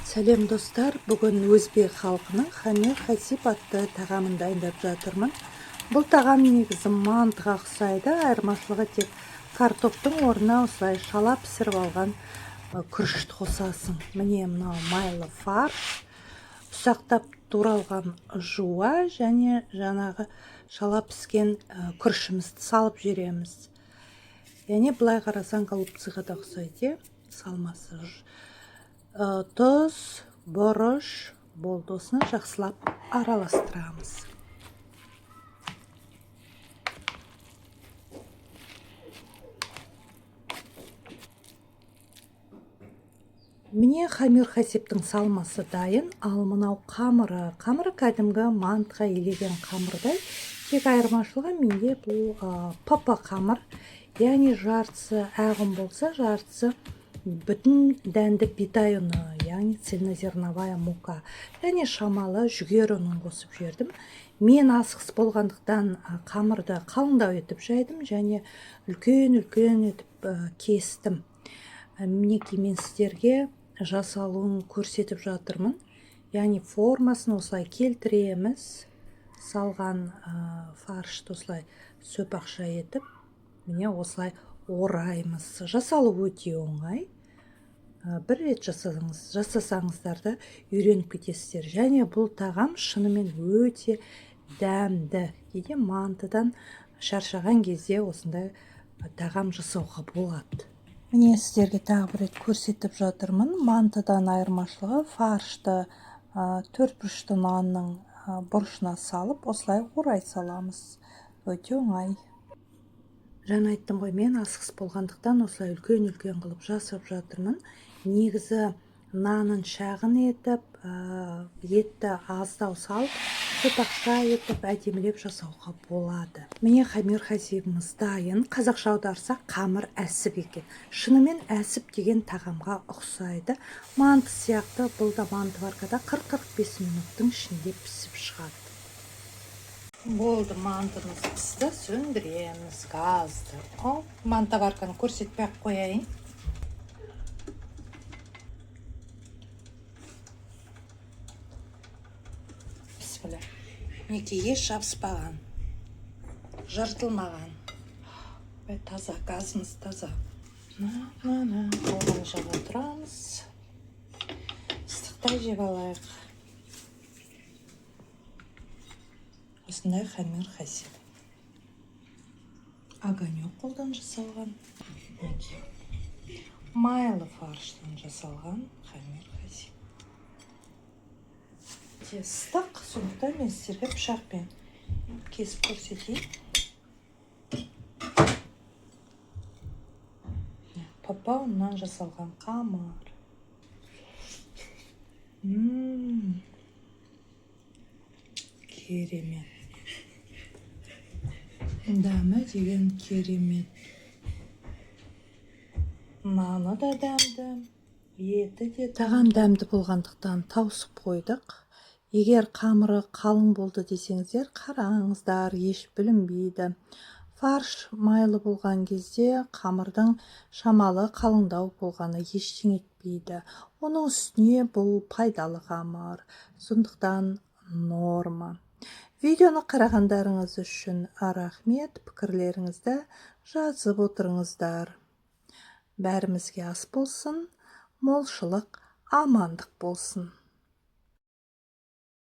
Сәлем, достар! Бүгін өзбек халқының хамир хасиб атты тағамын дайындап жатырмын. Бұл тағам негізі мантыға ұқсайды, айырмашылығы тек картоптың орнына осылай шала пісіріп алған күрішті қосасың. Міне, мынау майлы фарш, ұсақтап туралған жуа және жаңағы шала піскен күрішімізді салып жібереміз. Яғни былай қарасаң, голубцыға да ұқсайды, иә, салмасы. Тұз, бұрыш болды. Осыны жақсылап араластырамыз. Міне, хамир хасибтің салмасы дайын. Ал мынау қамыры. Қамыры кәдімгі мантыға илеген қамырдай, тек айырмашылығы менде бұл папа қамыр, яғни жартысы ақ ұн болса, жартысы бүтін дәнді бидай ұны, яғни цельнозерновая мука, және шамалы жүгері ұнын қосып жібердім. Мен асығыс болғандықтан, қамырды қалыңдау етіп жайдым және үлкен үлкен етіп кестім. Мінекей, мен сіздерге жасалуын көрсетіп жатырмын, яғни формасын осылай келтіреміз. Салған фаршты осылай сөпақша етіп, міне, осылай ораймыз. Жасалу өте оңай. Бір рет жасасаңыздар да, үйреніп кетесіздер. Және бұл тағам шынымен өте дәмді. Кейде мантыдан шаршаған кезде осындай тағам жасауға болады. Міне, сіздерге тағы бір рет көрсетіп жатырмын. Мантыдан айырмашылығы: фаршты төрт бұрышты нанның бұрышына салып, осылай орай саламыз. Өте оңай. Жаңа айттым ғой, мен асығыс болғандықтан осылай үлкен үлкен қылып жасап жатырмын. Негізі нанын шағын етіп, етті аздау салып, сопақша етіп, әдемілеп жасауға болады. Міне, хамир хасибіміз дайын. Қазақша аударсақ, қамыр әсіп екен. Шынымен әсіп деген тағамға ұқсайды. Манты сияқты бұл да мантоваркада 40-45 минуттың ішінде пісіп шығады. Болды, мантымыз пісті, сөндіреміз газды. Оп, мантоварканы көрсетпей ақ қояйын. Бісміллә. Мінекей, еш жабыспаған, жыртылмаған. Ой, таза, газымыз таза. На, на, на, оған жаға тұрамыз. Ыстықтай жеп алайық. Осындай хамир хасиб. Огонек қолдан жасалған. Мінекей. Майлы фарштан жасалған хамир хасиб. Өте ыстық, сондықтан мен сіздерге пышақпен кесіп көрсетейін. Папа ұннан жасалған қамыр. Керемет. Дәмі деген керемет. Наны да дәмді, еті де. Тағам дәмді болғандықтан тауысып қойдық. Егер қамыры қалың болды десеңіздер, қараңыздар, еш білінбейді. Фарш майлы болған кезде қамырдың шамалы қалыңдау болғаны ештеңе етпейді. Оның үстіне бұл пайдалы қамыр, сондықтан норма. Видеоны қарағандарыңыз үшін рахмет, пікірлеріңізді жазып отырыңыздар. Бәрімізге ас болсын, молшылық, амандық болсын.